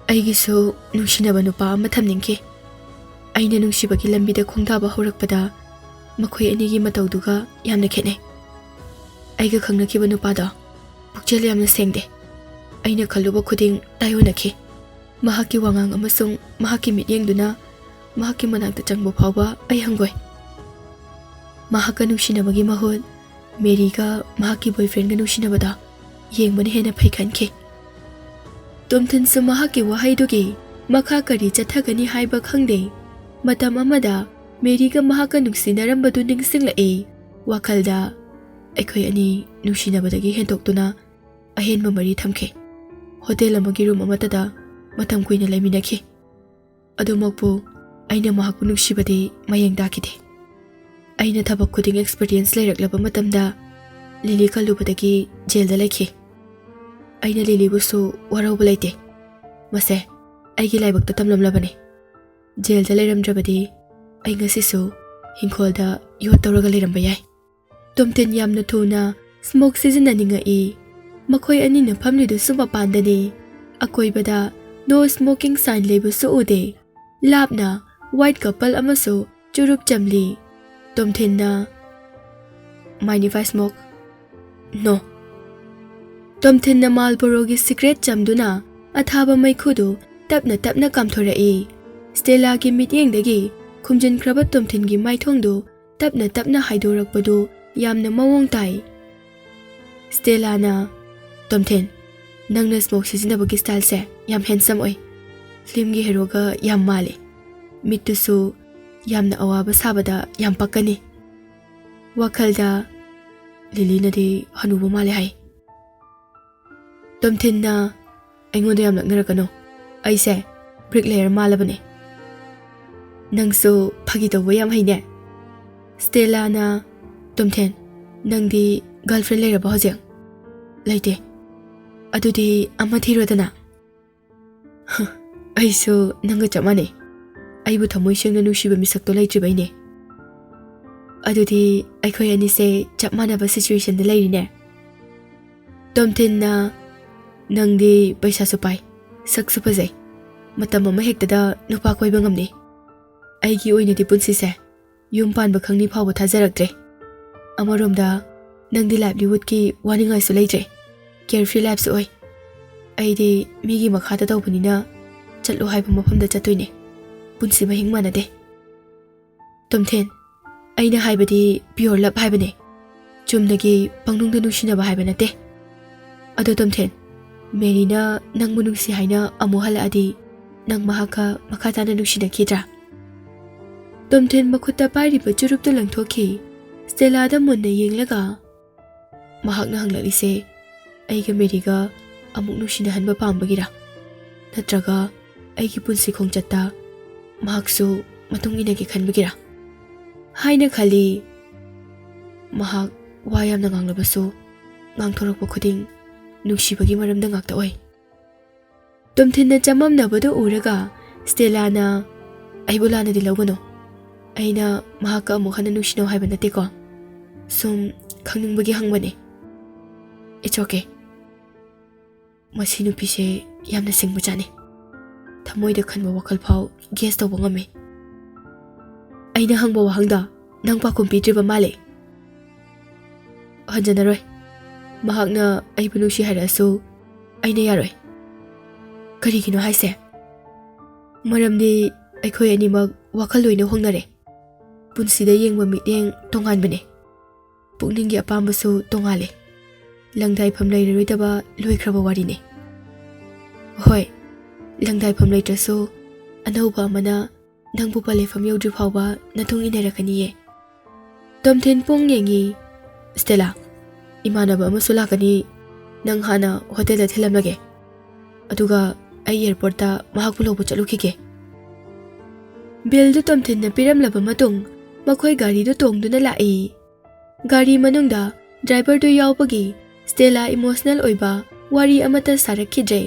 ꯑꯩꯒꯤꯁꯨ ꯅꯨꯡꯁꯤꯅꯕ ꯅꯨꯄꯥ ꯑꯃ ꯊꯝꯅꯤꯡꯈꯤ꯫ ꯑꯩꯅ ꯅꯨꯡꯁꯤꯕꯒꯤ ꯂꯝꯕꯤꯗ ꯈꯣꯡꯗꯥꯕ ꯍꯧꯔꯛꯄꯗ ꯃꯈꯣꯏ ꯑꯅꯤꯒꯤ ꯃꯇꯧꯗꯨꯒ ꯌꯥꯝꯅ ꯈꯦꯠꯅꯩ꯫ ꯑꯩꯒ ꯈꯪꯅꯈꯤꯕ ꯅꯨꯄꯥꯗꯣ ꯄꯨꯛꯆꯦꯜ ꯌꯥꯝꯅ ꯁꯦꯡꯗꯦ꯫ ꯑꯩꯅ ꯈꯜꯂꯨꯕ ꯈꯨꯗꯤꯡ ꯇꯥꯏꯑꯣꯟꯅꯈꯤ꯫ ꯃꯍꯥꯛꯀꯤ ꯋꯥꯉꯥꯡ ꯑꯃꯁꯨꯡ ꯃꯍꯥꯛꯀꯤ ꯃꯤꯠꯌꯦꯡꯗꯨꯅ ꯃꯍꯥꯛꯀꯤ ꯃꯅꯥꯛꯇ ꯆꯪꯕ ꯐꯥꯎꯕ ꯑꯩ ꯍꯪꯒꯣꯏ꯫ ꯃꯍꯥꯛꯀ ꯅꯨꯡꯁꯤꯅꯕꯒꯤ ꯃꯍꯨꯠ ꯃꯦꯔꯤꯒ ꯃꯍꯥꯛꯀꯤ ꯕꯣꯏꯐ꯭ꯔꯦꯟꯒ ꯅꯨꯡꯁꯤꯅꯕꯗ ꯌꯦꯡꯕꯅ ꯍꯦꯟꯅ ꯐꯩ ꯈꯟꯈꯤ꯫ ꯇꯣꯝꯊꯤꯟꯁꯨ ꯃꯍꯥꯛꯀꯤ ꯋꯥꯍꯩꯗꯨꯒꯤ ꯃꯈꯥ ꯀꯔꯤ ꯆꯠꯊꯒꯅꯤ ꯍꯥꯏꯕ ꯈꯪꯗꯦ꯫ ꯃꯇꯝ ꯑꯃꯗ ꯃꯦꯔꯤꯒ ꯃꯍꯥꯛꯀ ꯅꯨꯡꯁꯤꯅꯔꯝꯕꯗꯨ ꯅꯤꯡꯁꯤꯡꯂꯛꯏ꯫ ꯋꯥꯈꯜꯗ ꯑꯩꯈꯣꯏ ꯑꯅꯤ ꯅꯨꯡꯁꯤꯅꯕꯗꯒꯤ ꯍꯦꯟꯗꯣꯛꯇꯨꯅ ꯑꯍꯦꯟꯕ ꯃꯔꯤ ꯊꯝꯈꯤ꯫ ꯍꯣꯇꯦꯜ ꯑꯃꯒꯤ ꯔꯨꯝ ꯑꯃꯠꯇꯗ ꯃꯇꯝ ꯀꯨꯏꯅ ꯂꯩꯃꯤꯟꯅꯈꯤ꯫ ꯑꯗꯨꯃꯛꯄꯨ ꯑꯩꯅ ꯃꯍꯥꯛꯄꯨ ꯅꯨꯡꯁꯤꯕꯗꯤ ꯃꯌꯦꯡ ꯇꯥꯈꯤꯗꯦ꯫ ꯑꯩꯅ ꯊꯕꯛ ꯈꯨꯗꯤꯡ ꯑꯦꯛꯁꯄꯤꯔꯤꯌꯦꯟꯁ ꯂꯩꯔꯛꯂꯕ ꯃꯇꯝꯗ ꯂꯤꯂꯤ ꯈꯜꯂꯨꯕꯗꯒꯤ ꯖꯦꯜꯗ ꯂꯩꯈꯤ꯫ ꯑꯩꯅ ꯂꯤꯂꯤꯕꯨꯁꯨ ꯋꯥꯔꯧꯕ ꯂꯩꯇꯦ꯫ ꯃꯁꯦ ꯑꯩꯒꯤ ꯂꯥꯏꯕꯛꯇ ꯇꯝꯂꯝꯂꯕꯅꯤ꯫ ꯖꯦꯜꯗ ꯂꯩꯔꯝꯗ꯭ꯔꯕꯗꯤ ꯑꯩ ꯉꯁꯤꯁꯨ ꯍꯤꯡꯈꯣꯜꯗ ꯌꯣꯠ ꯇꯧꯔꯒ ꯂꯩꯔꯝꯕ ꯌꯥꯏ꯫ ꯇꯣꯝꯊꯤꯟ ꯌꯥꯝꯅ ꯊꯨꯅ ꯁ꯭ꯃꯣꯛ ꯁꯤꯖꯤꯟꯅꯅꯤꯡꯉꯛꯏ꯫ ꯃꯈꯣꯏ ꯑꯅꯤꯅ ꯐꯝꯂꯤꯗꯨꯁꯨ ꯃꯄꯥꯟꯗꯅꯤ꯫ ꯑꯀꯣꯏꯕꯗ ꯅꯣ ꯁ꯭ꯃꯣꯀꯤꯡ ꯁꯥꯏꯟ ꯂꯩꯕꯁꯨ ꯎꯗꯦ꯫ ꯂꯥꯞꯅ ꯋꯥꯏꯠ ꯀꯄꯜ ꯑꯃꯁꯨ ꯆꯨꯔꯨꯞ ꯆꯝꯂꯤ꯫ ꯇꯣꯝꯊꯤꯟꯅ, "Mind if I smoke?" "No." ꯇꯣꯝꯊꯤꯟꯅ ꯃꯥꯜꯕꯣꯔꯣꯒꯤ ꯁꯤꯒꯔꯦꯠ ꯆꯝꯗꯨꯅ ꯑꯊꯥꯕ ꯃꯩꯈꯨꯗꯨ ꯇꯞꯅ ꯇꯞꯅ ꯀꯥꯝꯊꯣꯔꯛꯏ꯫ ꯁ꯭ꯇꯦꯂꯥꯒꯤ ꯃꯤꯠꯌꯦꯡꯗꯒꯤ ꯈꯨꯝꯖꯤꯟꯈ꯭ꯔꯕ ꯇꯣꯝꯊꯤꯟꯒꯤ ꯃꯥꯏꯊꯣꯡꯗꯨ ꯇꯞꯅ ꯇꯞꯅ ꯍꯥꯏꯗꯣꯔꯛꯄꯗꯨ ꯌꯥꯝꯅ ꯃꯑꯣꯡ ꯇꯥꯏ꯫ ꯁ꯭ꯇꯦꯂꯥꯅ, "ꯇꯣꯝꯊꯤꯟ, ꯅꯪꯅ ꯁ꯭ꯃꯣꯛ ꯁꯤꯖꯤꯟꯅꯕꯒꯤ ꯁ꯭ꯇꯥꯏꯜꯁꯦ ꯌꯥꯝ ꯍꯦꯟꯁꯝ ꯑꯣꯏ꯫ ꯐꯤꯂꯝꯒꯤ ꯍꯦꯔꯣꯒ ꯌꯥꯝ ꯃꯥꯜꯂꯦ꯫ ꯃꯤꯠꯇꯨꯁꯨ ꯌꯥꯝꯅ ꯑꯋꯥꯕ ꯁꯥꯕꯗ ꯌꯥꯝ ꯄꯛꯀꯅꯤ꯫ ꯋꯥꯈꯜꯗ, "ꯂꯤꯂꯤꯅꯗꯤ ꯍꯅꯨꯕ ꯃꯥꯜꯂꯦ ꯍꯥꯏ"꯫ ꯇꯣꯝꯊꯤꯟꯅ, "ꯑꯩꯉꯣꯟꯗ ꯌꯥꯝ ꯂꯛꯅꯔꯛꯀꯅꯨ꯫ ꯑꯩꯁꯦ ꯕ꯭ꯔꯤꯛ ꯂꯦꯌꯔ ꯃꯥꯜꯂꯕꯅꯦ"꯫ "ꯅꯪꯁꯨ ꯐꯥꯒꯤ ꯇꯧꯕ ꯌꯥꯝ ꯍꯩꯅꯦ꯫ ꯁ꯭ꯇꯦꯂꯥꯅ, ꯇꯣꯝꯊꯤꯟ, ꯅꯪꯗꯤ ꯒꯔꯜꯐ꯭ꯔꯦꯟ ꯂꯩꯔꯕꯣ ꯍꯧꯖꯤꯛ?" "ꯂꯩꯇꯦ"꯫ "ꯑꯗꯨꯗꯤ ꯑꯃ ꯊꯤꯔꯣꯗꯅ"꯫ "ꯍ, ꯑꯩꯁꯨ ꯅꯪꯒ ꯆꯞ ꯃꯥꯟꯅꯩ꯫ ꯑꯩꯕꯨ ꯊꯃꯣꯏ ꯁꯦꯡꯅ ꯅꯨꯡꯁꯤꯕ ꯃꯤꯁꯛꯇꯣ ꯂꯩꯇ꯭ꯔꯤꯕꯩꯅꯦ"꯫ "ꯑꯗꯨꯗꯤ ꯑꯩꯈꯣꯏ ꯑꯅꯤꯁꯦ ꯆꯞ ꯃꯥꯟꯅꯕ ꯁꯤꯆꯨꯋꯦꯁꯟꯗ ꯂꯩꯔꯤꯅꯦ"꯫ ꯇꯣꯝꯊꯤꯟꯅ, "ꯅꯪꯗꯤ ꯄꯩꯁꯥꯁꯨ ꯄꯥꯏ, ꯁꯛꯁꯨ ꯐꯖꯩ, ꯃꯇꯝ ꯑꯃ ꯍꯦꯛꯇꯗ ꯅꯨꯄꯥ ꯀꯣꯏꯕ ꯉꯝꯅꯤ꯫ ꯑꯩꯒꯤ ꯑꯣꯏꯅꯗꯤ ꯄꯨꯟꯁꯤꯁꯦ ꯌꯨꯝ ꯄꯥꯟꯕ ꯈꯪꯅꯤ ꯐꯥꯎꯕ ꯊꯥꯖꯔꯛꯇ꯭ꯔꯦ꯫ ꯑꯃꯔꯣꯝꯗ ꯅꯪꯗꯤ ꯂꯥꯏꯚꯂꯤꯋꯨꯗꯀꯤ ꯋꯥꯅꯤꯡꯉꯥꯏꯁꯨ ꯂꯩꯇ꯭ꯔꯦ, ꯀꯦꯌꯔ ꯐ꯭ꯔꯤ ꯂꯥꯏꯐꯁꯨ ꯑꯣꯏ꯫ ꯑꯩꯗꯤ ꯃꯤꯒꯤ ꯃꯈꯥꯗ ꯇꯧꯕꯅꯤꯅ ꯆꯠꯂꯣ ꯍꯥꯏꯕ ꯃꯐꯝꯗ ꯆꯠꯇꯣꯏꯅꯦ꯫ ꯄꯨꯟꯁꯤ ꯃꯍꯤꯡ ꯃꯥꯟꯅꯗꯦ"꯫ "ꯇꯣꯝꯊꯤꯟ, ꯑꯩꯅ ꯍꯥꯏꯕꯗꯤ ꯄꯤꯌꯣꯔ ꯂꯚ ꯍꯥꯏꯕꯅꯦ, ꯆꯨꯝꯅꯒꯤ ꯄꯪꯅꯨꯡꯗ ꯅꯨꯡꯁꯤꯅꯕ ꯍꯥꯏꯕ ꯅꯠꯇꯦ꯫ ꯑꯗꯣ ꯇꯣꯝꯊꯤꯟ, ꯃꯦꯔꯤꯅ ꯅꯪꯕꯨ ꯅꯨꯡꯁꯤ ꯍꯥꯏꯅ ꯑꯃꯨꯛ ꯍꯜꯂꯛꯑꯗꯤ ꯅꯪ ꯃꯍꯥꯛꯀ ꯃꯈꯥ ꯇꯥꯅ ꯅꯨꯡꯁꯤꯅꯈꯤꯗ꯭ꯔꯥ?" ꯇꯣꯝꯊꯤꯟ ꯃꯈꯨꯠꯇ ꯄꯥꯏꯔꯤꯕ ꯆꯨꯔꯨꯞꯇꯨ ꯂꯪꯊꯣꯛꯈꯤ꯫ ꯁ꯭ꯇꯦꯂꯥꯗ ꯃꯨꯟꯅ ꯌꯦꯡꯂꯒ, "ꯃꯍꯥꯛꯅ ꯍꯪꯂꯛꯂꯤꯁꯦ ꯑꯩꯒ ꯃꯦꯔꯤꯒ ꯑꯃꯨꯛ ꯅꯨꯡꯁꯤꯅꯍꯟꯕ ꯄꯥꯝꯕꯒꯤꯔꯥ? ꯅꯠꯇ꯭ꯔꯒ ꯑꯩꯒꯤ ꯄꯨꯟꯁꯤ ꯈꯣꯡꯆꯠꯇ ꯃꯍꯥꯛꯁꯨ ꯃꯇꯨꯡ ꯏꯟꯅꯒꯦ ꯈꯟꯕꯒꯤꯔꯥ?" ꯍꯥꯏꯅ ꯈꯜꯂꯤ꯫ ꯃꯍꯥꯛ ꯋꯥ ꯌꯥꯝꯅ ꯉꯥꯡꯂꯕꯁꯨ, ꯉꯥꯡꯊꯣꯔꯛꯄ ꯈꯨꯗꯤꯡ ꯅꯨꯡꯁꯤꯕꯒꯤ ꯃꯔꯝꯗ ꯉꯥꯛꯇ ꯑꯣꯏ꯫ ꯇꯣꯝꯊꯤꯟꯅ ꯆꯃꯝꯅꯕꯗꯨ ꯎꯔꯒ ꯁ꯭ꯇꯦꯂꯥꯅ, "ꯑꯩꯕꯨ ꯂꯥꯟꯅꯗꯤ ꯂꯧꯒꯅꯨ꯫ ꯑꯩꯅ ꯃꯍꯥꯛꯀ ꯑꯃꯨꯛ ꯍꯟꯅ ꯅꯨꯡꯁꯤꯅꯧ ꯍꯥꯏꯕ ꯅꯠꯇꯦꯀꯣ꯫ ꯁꯨꯝ ꯈꯪꯅꯤꯡꯕꯒꯤ ꯍꯪꯕꯅꯦ꯫ It's okay꯫ ꯃꯁꯤ ꯅꯨꯄꯤꯁꯦ ꯌꯥꯝꯅ ꯁꯤꯡꯕꯖꯥꯠꯅꯤ꯫ ꯊꯃꯣꯏꯗ ꯈꯟꯕ ꯋꯥꯈꯜ ꯐꯥꯎ ꯒꯦꯁ ꯇꯧꯕ ꯉꯝꯃꯤ꯫ ꯑꯩꯅ ꯍꯪꯕ ꯋꯥꯍꯪꯗ ꯅꯪ ꯄꯥꯎꯈꯨꯝ ꯄꯤꯗ꯭ꯔꯤꯕ ꯃꯥꯜꯂꯦ"꯫ "ꯍꯟꯖꯅꯔꯣꯏ꯫ ꯃꯍꯥꯛꯅ ꯑꯩꯕꯨ ꯅꯨꯡꯁꯤ ꯍꯥꯏꯔꯛꯑꯁꯨ ꯑꯩꯅ ꯌꯥꯔꯣꯏ"꯫ "ꯀꯔꯤꯒꯤꯅꯣ ꯍꯥꯏꯁꯦ?" "ꯃꯔꯝꯗꯤ ꯑꯩꯈꯣꯏ ꯑꯅꯤꯃꯛ ꯋꯥꯈꯜ ꯂꯣꯏꯅ ꯍꯣꯡꯅꯔꯦ꯫ ꯄꯨꯟꯁꯤꯗ ꯌꯦꯡꯕ ꯃꯤꯠꯌꯦꯡ ꯇꯣꯉꯥꯟꯕꯅꯦ꯫ ꯄꯨꯛꯅꯤꯡꯒꯤ ꯑꯄꯥꯝꯕꯁꯨ ꯇꯣꯉꯥꯜꯂꯦ꯫ ꯂꯪꯗꯥꯏꯐꯝ ꯂꯩꯔꯔꯣꯏꯗꯕ ꯂꯣꯏꯈ꯭ꯔꯕ ꯋꯥꯔꯤꯅꯦ"꯫ "ꯍꯣꯏ, ꯂꯪꯗꯥꯏꯐꯝ ꯂꯩꯇ꯭ꯔꯁꯨ ꯑꯅꯧꯕ ꯑꯃꯅ ꯅꯪꯕꯨ ꯄꯂꯦꯐꯝ ꯌꯧꯗ꯭ꯔꯤ ꯐꯥꯎꯕ ꯅꯇꯨꯡ ꯏꯟꯅꯔꯛꯀꯅꯤꯌꯦ꯫ ꯇꯣꯝꯊꯤꯟ ꯄꯨꯡ ꯌꯦꯡꯉꯤ꯫ "ꯁ꯭ꯇꯦꯂꯥ, ꯏꯃꯥꯟꯅꯕ ꯑꯃꯁꯨ ꯂꯥꯛꯀꯅꯤ, ꯅꯪ ꯍꯥꯟꯅ ꯍꯣꯇꯦꯜꯗ ꯊꯤꯜꯂꯝꯂꯒꯦ, ꯑꯗꯨꯒ ꯑꯩ ꯑꯦꯌꯔꯄꯣꯔꯠꯇ ꯃꯍꯥꯛꯄꯨ ꯂꯧꯕ ꯆꯠꯂꯨꯈꯤꯒꯦ꯫" ꯕꯤꯜꯗꯨ ꯇꯣꯝꯊꯤꯟꯅ ꯄꯤꯔꯝꯂꯕ ꯃꯇꯨꯡ ꯃꯈꯣꯏ ꯒꯥꯔꯤꯗꯨ ꯇꯣꯡꯗꯨꯅ ꯂꯥꯛꯏ꯫ ꯒꯥꯔꯤ ꯃꯅꯨꯡꯗ ꯗ꯭ꯔꯥꯏꯚꯔꯗꯨ ꯌꯥꯎꯕꯒꯤ ꯁ꯭ꯇꯦꯂꯥ ꯏꯃꯣꯁꯅꯦꯜ ꯑꯣꯏꯕ ꯋꯥꯔꯤ ꯑꯃꯠꯇ ꯁꯥꯔꯛꯈꯤꯗ꯭ꯔꯦ꯫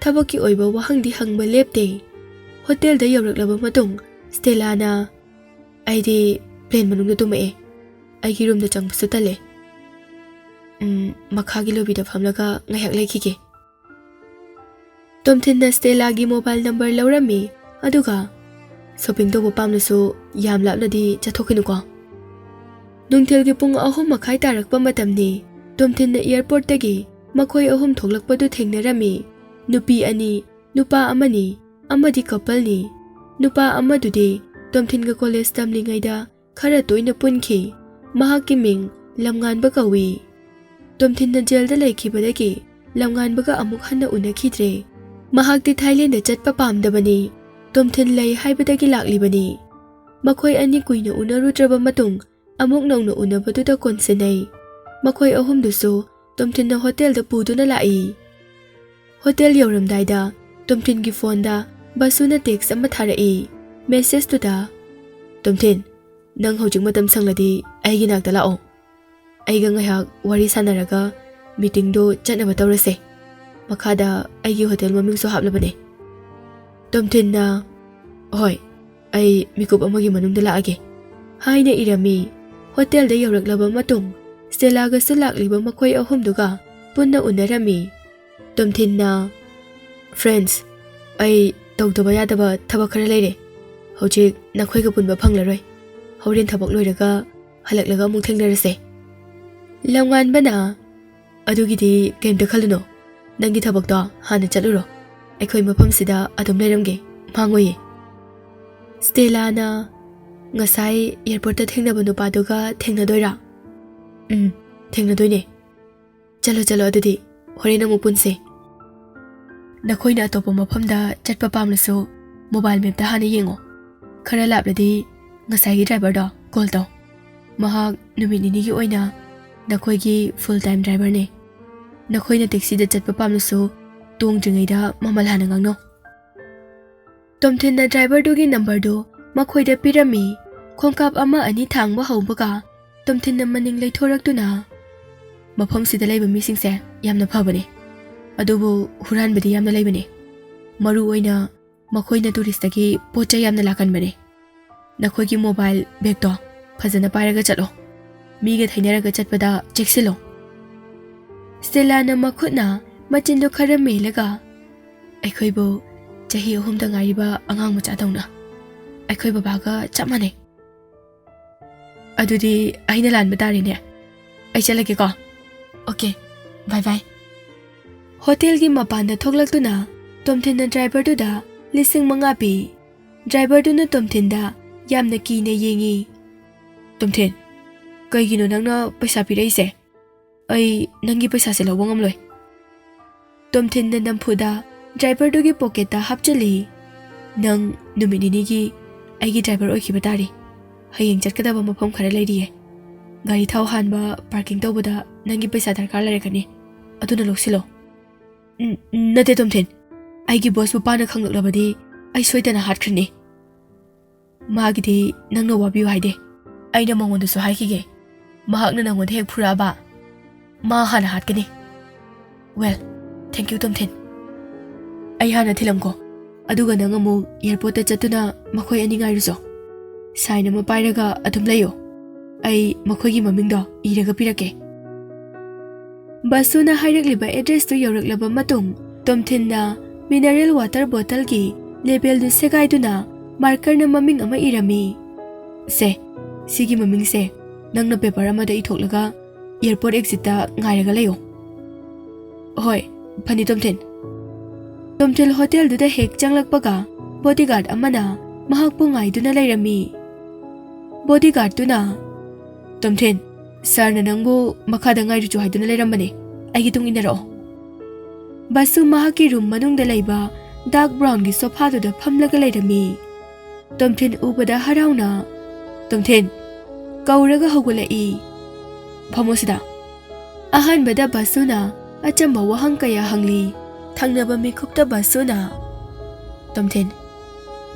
ꯊꯕꯛꯀꯤ ꯑꯣꯏꯕ ꯋꯥꯍꯪꯗꯤ ꯍꯪꯕ ꯂꯦꯞꯇꯦ꯫ ꯍꯣꯇꯦꯜꯗ ꯌꯧꯔꯛꯂꯕ ꯃꯇꯨꯡ ꯁ꯭ꯇꯦꯂꯥꯅ, "ꯑꯩꯗꯤ ꯄ꯭ꯂꯦꯟ ꯃꯅꯨꯡꯗ ꯇꯨꯝꯃꯛꯑꯦ꯫ ꯑꯩꯒꯤ ꯔꯨꯝꯗ ꯆꯪꯕꯁꯨ ꯇꯜꯂꯦ꯫ ꯎꯝ, ꯃꯈꯥꯒꯤ ꯂꯣꯕꯤꯗ ꯐꯝꯂꯒ ꯉꯥꯏꯍꯥꯛ ꯂꯩꯈꯤꯒꯦ꯫" ꯇꯣꯝꯊꯤꯟꯅ ꯁ꯭ꯇꯦꯂꯥꯒꯤ ꯃꯣꯕꯥꯏꯜ ꯅꯝꯕꯔ ꯂꯧꯔꯝꯃꯤ, ꯑꯗꯨꯒ, "ꯁꯣꯄꯤꯡ ꯇꯧꯕ ꯄꯥꯝꯂꯁꯨ ꯌꯥꯝ ꯂꯥꯞꯅꯗꯤ ꯆꯠꯊꯣꯛꯈꯤꯅꯨꯀꯣ꯫" ꯅꯨꯡꯊꯤꯜꯒꯤ ꯄꯨꯡ ꯑꯍꯨꯝ ꯃꯈꯥꯏ ꯇꯥꯔꯛꯄ ꯃꯇꯝꯅꯤ꯫ ꯇꯣꯝꯊꯤꯟꯅ ꯑꯦꯌꯔꯄꯣꯔꯠꯇꯒꯤ ꯃꯈꯣꯏ ꯑꯍꯨꯝ ꯊꯣꯛꯂꯛꯄꯗꯨ ꯊꯦꯡꯅꯔꯝꯃꯤ꯫ ꯅꯨꯄꯤ ꯑꯅꯤ, ꯅꯨꯄꯥ ꯑꯃꯅꯤ, ꯑꯃꯗꯤ ꯀꯄꯜꯅꯤ꯫ ꯅꯨꯄꯥ ꯑꯃꯗꯨꯗꯤ ꯇꯣꯝꯊꯤꯟꯒ ꯀꯣꯂꯦꯖ ꯇꯝꯂꯤꯉꯩꯗ ꯈꯔ ꯇꯣꯏꯅ ꯄꯨꯟꯈꯤ꯫ ꯃꯍꯥꯛꯀꯤ ꯃꯤꯡ ꯂꯝꯉꯥꯟꯕ ꯀꯧꯏ꯫ ꯇꯣꯝꯊꯤꯟꯅ ꯖꯦꯜꯗ ꯂꯩꯈꯤꯕꯗꯒꯤ ꯂꯝꯉꯥꯟꯕꯒ ꯑꯃꯨꯛ ꯍꯟꯅ ꯎꯅꯈꯤꯗ꯭ꯔꯦ꯫ ꯃꯍꯥꯛꯇꯤ ꯊꯥꯏꯂꯦꯟꯗ ꯆꯠꯄ ꯄꯥꯝꯗꯕꯅꯤ꯫ ꯇꯣꯝꯊꯤꯟ ꯂꯩ ꯍꯥꯏꯕꯗꯒꯤ ꯂꯥꯛꯂꯤꯕꯅꯤ꯫ ꯃꯈꯣꯏ ꯑꯅꯤ ꯀꯨꯏꯅ ꯎꯅꯔꯨꯗ꯭ꯔꯕ ꯃꯇꯨꯡ ꯑꯃꯨꯛ ꯅꯧꯅ ꯎꯅꯕꯗꯨꯗ ꯀꯣꯟꯁꯤꯟꯅꯩ꯫ ꯃꯈꯣꯏ ꯑꯍꯨꯝꯗꯨꯁꯨ ꯇꯣꯝꯊꯤꯟꯅ ꯍꯣꯇꯦꯜꯗ ꯄꯨꯗꯨꯅ ꯂꯥꯛꯏ꯫ ꯍꯣꯇꯦꯜ ꯌꯧꯔꯝꯗꯥꯏꯗ ꯇꯣꯝꯊꯤꯟꯒꯤ ꯐꯣꯟꯗ ꯕꯁꯨꯅ ꯇꯦꯛꯁ ꯑꯃ ꯊꯥꯔꯛꯏ꯫ ꯃꯦꯁꯦꯖꯇꯨꯗ, "ꯇꯣꯝꯊꯤꯟ, ꯅꯪ ꯍꯧꯖꯤꯛ ꯃꯇꯝ ꯁꯪꯂꯗꯤ ꯑꯩꯒꯤ ꯅꯥꯛꯇ ꯂꯥꯛꯑꯣ꯫ ꯑꯩꯒ ꯉꯥꯏꯍꯥꯛ ꯋꯥꯔꯤ ꯁꯥꯟꯅꯔꯒ ꯃꯤꯇꯤꯡꯗꯣ ꯆꯠꯅꯕ ꯇꯧꯔꯁꯦ꯫ ꯃꯈꯥꯗ ꯑꯩꯒꯤ ꯍꯣꯇꯦꯜ ꯃꯃꯤꯡꯁꯨ ꯍꯥꯞꯂꯕꯅꯦ꯫" ꯇꯣꯝꯊꯤꯟꯅ, "ꯍꯣꯏ, ꯑꯩ ꯃꯤꯀꯨꯞ ꯑꯃꯒꯤ ꯃꯅꯨꯡꯗ ꯂꯥꯛꯑꯒꯦ" ꯍꯥꯏꯅ ꯏꯔꯝꯃꯤ꯫ ꯍꯣꯇꯦꯜꯗ ꯌꯧꯔꯛꯂꯕ ꯃꯇꯨꯡ ꯁ꯭ꯇꯦꯂꯥꯒꯁꯨ ꯂꯥꯛꯂꯤꯕ ꯃꯈꯣꯏ ꯑꯍꯨꯝꯗꯨꯒ ꯄꯨꯟꯅ ꯎꯅꯔꯝꯃꯤ꯫ ꯇꯣꯝꯊꯤꯟꯅ, "ꯐ꯭ꯔꯦꯟꯁ, ꯑꯩ ꯇꯧꯗꯕ ꯌꯥꯗꯕ ꯊꯕꯛ ꯈꯔ ꯂꯩꯔꯦ꯫ ꯍꯧꯖꯤꯛ ꯅꯈꯣꯏꯒ ꯄꯨꯟꯕ ꯐꯪꯂꯔꯣꯏ꯫ ꯍꯣꯔꯦꯟ ꯊꯕꯛ ꯂꯣꯏꯔꯒ ꯍꯜꯂꯛꯂꯒ ꯑꯃꯨꯛ ꯊꯦꯡꯅꯔꯁꯦ꯫" ꯂꯝꯉꯥꯟꯕꯅ, "ꯑꯗꯨꯒꯤꯗꯤ ꯀꯩꯝꯇ ꯈꯜꯂꯨꯅꯣ꯫ ꯅꯪꯒꯤ ꯊꯕꯛꯇꯣ ꯍꯥꯟꯅ ꯆꯠꯂꯨꯔꯣ꯫ ꯑꯩꯈꯣꯏ ꯃꯐꯝꯁꯤꯗ ꯑꯗꯨꯝ ꯂꯩꯔꯝꯒꯦ꯫ ꯃꯥꯡꯉꯣꯏꯌꯦ꯫" ꯁ꯭ꯇꯦꯂꯥꯅ, "ꯉꯁꯥꯏ ꯑꯦꯌꯔꯄꯣꯔꯠꯇ ꯊꯦꯡꯅꯕ ꯅꯨꯄꯥꯗꯨꯒ ꯊꯦꯡꯅꯗꯣꯏꯔꯥ?" "ꯎꯝ, ꯊꯦꯡꯅꯗꯣꯏꯅꯦ꯫ ꯆꯠꯂꯣ, ꯆꯠꯂꯣ, ꯑꯗꯨꯗꯤ ꯍꯣꯔꯦꯟ ꯑꯃꯨꯛ ꯄꯨꯟꯁꯦ꯫" ꯅꯈꯣꯏꯅ ꯑꯇꯣꯞꯄ ꯃꯐꯝꯗ ꯆꯠꯄ ꯄꯥꯝꯂꯁꯨ, ꯃꯣꯕꯥꯏꯜ ꯃꯦꯞꯇ ꯍꯥꯟꯅ ꯌꯦꯡꯉꯣ꯫ ꯈꯔ ꯂꯥꯞꯂꯗꯤ ꯉꯁꯥꯏꯒꯤ ꯗ꯭ꯔꯥꯏꯚꯔꯗꯣ ꯀꯣꯜ ꯇꯧ꯫ ꯃꯍꯥꯛ ꯅꯨꯃꯤꯠ ꯅꯤꯅꯤꯒꯤ ꯑꯣꯏꯅ ꯅꯈꯣꯏꯒꯤ ꯐꯨꯜ ꯇꯥꯏꯝ ꯗ꯭ꯔꯥꯏꯚꯔꯅꯤ꯫ ꯅꯈꯣꯏꯅ ꯇꯦꯛꯁꯤꯗ ꯆꯠꯄ ꯄꯥꯝꯂꯁꯨ, ꯇꯣꯡꯗ꯭ꯔꯤꯉꯩꯗ ꯃꯃꯜ ꯍꯥꯟꯅ ꯉꯥꯡꯅꯧ꯫ ꯇꯣꯝꯊꯤꯟꯅ ꯗ꯭ꯔꯥꯏꯚꯔꯗꯨꯒꯤ ꯅꯝꯕꯔꯗꯨ ꯃꯈꯣꯏꯗ ꯄꯤꯔꯝꯃꯤ꯫ ꯈꯣꯡꯀꯥꯞ ꯑꯃ ꯑꯅꯤ ꯊꯥꯡꯕ ꯍꯧꯕꯒ ꯇꯣꯝꯊꯤꯟꯅ ꯃꯅꯤꯡ ꯂꯩꯊꯣꯔꯛꯇꯨꯅ, "ꯃꯐꯝꯁꯤꯗ ꯂꯩꯕ ꯃꯤꯁꯤꯡꯁꯦ ꯌꯥꯝꯅ ꯐꯕꯅꯦ, ꯑꯗꯨꯕꯨ ꯍꯨꯔꯥꯟꯕꯗꯤ ꯌꯥꯝꯅ ꯂꯩꯕꯅꯦ꯫ ꯃꯔꯨ ꯑꯣꯏꯅ ꯃꯈꯣꯏꯅ ꯇꯨꯔꯤꯁꯇꯒꯤ ꯄꯣꯠ ꯆꯩ ꯌꯥꯝꯅ ꯂꯥꯛꯀꯟꯕꯅꯦ꯫ ꯅꯈꯣꯏꯒꯤ ꯃꯣꯕꯥꯏꯜ ꯕꯦꯒꯇꯣ ꯐꯖꯅ ꯄꯥꯏꯔꯒ ꯆꯠꯂꯣ꯫ ꯃꯤꯒ ꯊꯩꯅꯔꯒ ꯆꯠꯄꯗ ꯆꯦꯛꯁꯤꯜꯂꯣ꯫" ꯁ꯭ꯇꯦꯂꯥꯅ ꯃꯈꯨꯠꯅ ꯃꯆꯤꯟꯗꯨ ꯈꯔ ꯃꯦꯜꯂꯒ, "ꯑꯩꯈꯣꯏꯕꯨ ꯆꯍꯤ ꯑꯍꯨꯝꯗ ꯉꯥꯏꯔꯤꯕ ꯑꯉꯥꯡ ꯃꯆꯥꯗꯧꯅ ꯑꯩꯈꯣꯏ ꯕꯕꯥꯒ ꯆꯞ ꯃꯥꯟꯅꯩ꯫ ꯑꯗꯨꯗꯤ ꯑꯩꯅ ꯂꯥꯟꯕ ꯇꯥꯔꯦꯅꯦ꯫ ꯑꯩ ꯆꯠꯂꯒꯦꯀꯣ꯫ ꯑꯣꯀꯦ, ꯕꯥꯏ ꯕꯥꯏ꯫" ꯍꯣꯇꯦꯜꯒꯤ ꯃꯄꯥꯟꯗ ꯊꯣꯛꯂꯛꯇꯨꯅ ꯇꯣꯝꯊꯤꯟꯅ ꯗ꯭ꯔꯥꯏꯚꯔꯗꯨꯗ ꯂꯤꯁꯤꯡ ꯃꯉꯥ ꯄꯤ꯫ ꯗ꯭ꯔꯥꯏꯚꯔꯗꯨꯅ ꯇꯣꯝꯊꯤꯟꯗ ꯌꯥꯝꯅ ꯀꯤꯅ ꯌꯦꯡꯉꯤ꯫ "ꯇꯣꯝꯊꯤꯟ, ꯀꯩꯒꯤꯅꯣ ꯅꯪꯅ ꯄꯩꯁꯥ ꯄꯤꯔꯛꯏꯁꯦ? ꯑꯩ ꯅꯪꯒꯤ ꯄꯩꯁꯥꯁꯦ ꯂꯧꯕ ꯉꯝꯂꯣꯏ꯫" ꯇꯣꯝꯊꯤꯟꯅ ꯅꯝꯐꯨꯗ ꯗ꯭ꯔꯥꯏꯚꯔꯗꯨꯒꯤ ꯄꯣꯀꯦꯠꯇ ꯍꯥꯞꯆꯤꯜꯂꯤ꯫ "ꯅꯪ ꯅꯨꯃꯤꯠ ꯅꯤꯅꯤꯒꯤ ꯑꯩꯒꯤ ꯗ꯭ꯔꯥꯏꯚꯔ ꯑꯣꯏꯈꯤꯕ ꯇꯥꯔꯦ꯫ ꯍꯌꯦꯡ ꯆꯠꯀꯗꯕ ꯃꯐꯝ ꯈꯔ ꯂꯩꯔꯤꯌꯦ꯫ ꯒꯥꯔꯤ ꯊꯥꯎ ꯍꯥꯟꯕ, ꯄꯥꯔꯀꯤꯡ ꯇꯧꯕꯗ ꯅꯪꯒꯤ ꯄꯩꯁꯥ ꯗꯔꯀꯥꯔ ꯂꯩꯔꯛꯀꯅꯤ꯫ ꯑꯗꯨꯅ ꯂꯧꯁꯤꯜꯂꯣ꯫" "ꯎꯝ, ꯎꯝ, ꯅꯠꯇꯦ ꯇꯣꯝꯊꯤꯟ꯫ ꯑꯩꯒꯤ ꯕꯣꯁ ꯃꯄꯥꯅ ꯈꯪꯂꯛꯂꯕꯗꯤ ꯑꯩ ꯁꯣꯏꯗꯅ ꯍꯥꯠꯈ꯭ꯔꯅꯤ꯫ ꯃꯥꯒꯤꯗꯤ ꯅꯪꯅ ꯋꯥꯕꯤꯌꯨ ꯍꯥꯏꯗꯦ꯫ ꯑꯩꯅ ꯃꯉꯣꯟꯗꯁꯨ ꯍꯥꯏꯈꯤꯒꯦ꯫ ꯃꯍꯥꯛꯅ ꯅꯪꯉꯣꯟꯗ ꯍꯦꯛ ꯐꯨꯔꯛꯑꯕ, ꯃꯥ ꯍꯥꯟꯅ ꯍꯥꯠꯀꯅꯤ꯫ Well, thank you, ꯇꯣꯝꯊꯤꯟ꯫ ꯑꯩ ꯍꯥꯟꯅ ꯊꯤꯜꯂꯝꯀꯣ꯫ ꯑꯗꯨꯒ ꯅꯪ ꯑꯃꯨꯛ ꯑꯦꯌꯔꯄꯣꯔꯠꯇ ꯆꯠꯇꯨꯅ ꯃꯈꯣꯏ ꯑꯅꯤ ꯉꯥꯏꯔꯨꯆꯣ꯫ ꯁꯥꯏꯟ ꯑꯃ ꯄꯥꯏꯔꯒ ꯑꯗꯨꯝ ꯂꯩꯌꯨ꯫ ꯑꯩ ꯃꯈꯣꯏꯒꯤ ꯃꯃꯤꯡꯗꯣ ꯏꯔꯒ ꯄꯤꯔꯛꯀꯦ꯫" ꯕꯁꯨꯅ ꯍꯥꯏꯔꯛꯂꯤꯕ ꯑꯦꯗ꯭ꯔꯦꯁꯇꯨ ꯌꯧꯔꯛꯂꯕ ꯃꯇꯨꯡ, ꯇꯣꯝꯊꯤꯟꯅ ꯃꯤꯅꯔꯦꯜ ꯋꯥꯇꯔ ꯕꯣꯇꯜꯒꯤ ꯂꯦꯕꯦꯜꯗꯨ ꯁꯦꯒꯥꯏꯗꯨꯅ ꯃꯥꯔꯀꯔꯅ ꯃꯃꯤꯡ ꯑꯃ ꯏꯔꯝꯃꯤ꯫ "ꯁꯦ, ꯁꯤꯒꯤ ꯃꯃꯤꯡꯁꯦ ꯅꯪꯅ ꯄꯦꯄꯔ ꯑꯃꯗ ꯏꯊꯣꯛꯂꯒ ꯑꯦꯌꯔꯄꯣꯔꯠ ꯑꯦꯛꯖꯤꯠꯇ ꯉꯥꯏꯔꯒ ꯂꯩꯌꯨ꯫" "ꯍꯣꯏ, ꯐꯅꯤ ꯇꯣꯝꯊꯤꯟ꯫" ꯇꯣꯝꯊꯤꯟ ꯍꯣꯇꯦꯜꯗꯨꯗ ꯍꯦꯛ ꯆꯪꯂꯛꯄꯒ ꯕꯣꯗꯤꯒꯥꯔꯗ ꯑꯃꯅ ꯃꯍꯥꯛꯄꯨ ꯉꯥꯏꯗꯨꯅ ꯂꯩꯔꯝꯃꯤ꯫ ꯕꯣꯗꯤꯒꯥꯔꯗꯇꯨꯅ, "ꯇꯣꯝꯊꯤꯟ, ꯁꯥꯔꯅ ꯅꯪꯕꯨ ꯃꯈꯥꯗ ꯉꯥꯏꯔꯨꯆꯣ ꯍꯥꯏꯗꯨꯅ ꯂꯩꯔꯝꯕꯅꯦ꯫ ꯑꯩꯒꯤ ꯇꯨꯡ ꯏꯟꯅꯔꯛꯑꯣ꯫" ꯕꯁꯨ ꯃꯍꯥꯛꯀꯤ ꯔꯨꯝ ꯃꯅꯨꯡꯗ ꯂꯩꯕ ꯗꯥꯔꯛ ꯕ꯭ꯔꯥꯎꯟꯒꯤ ꯁꯣꯐꯥꯗꯨꯗ ꯐꯝꯂꯒ ꯂꯩꯔꯝꯃꯤ꯫ ꯇꯣꯝꯊꯤꯟ ꯎꯕꯗ ꯍꯔꯥꯎꯅ, "ꯇꯣꯝꯊꯤꯟ!" ꯀꯧꯔꯒ ꯍꯧꯒꯠꯂꯛꯏ꯫ "ꯐꯝꯃꯣ ꯁꯤꯗ꯫" ꯑꯍꯥꯟꯕꯗ ꯕꯁꯨꯅ ꯑꯆꯝꯕ ꯋꯥꯍꯪ ꯀꯌꯥ ꯍꯪꯂꯤ꯫ ꯊꯪꯅꯕ ꯃꯤꯀꯨꯞꯇ ꯕꯁꯨꯅ, "ꯇꯣꯝꯊꯤꯟ,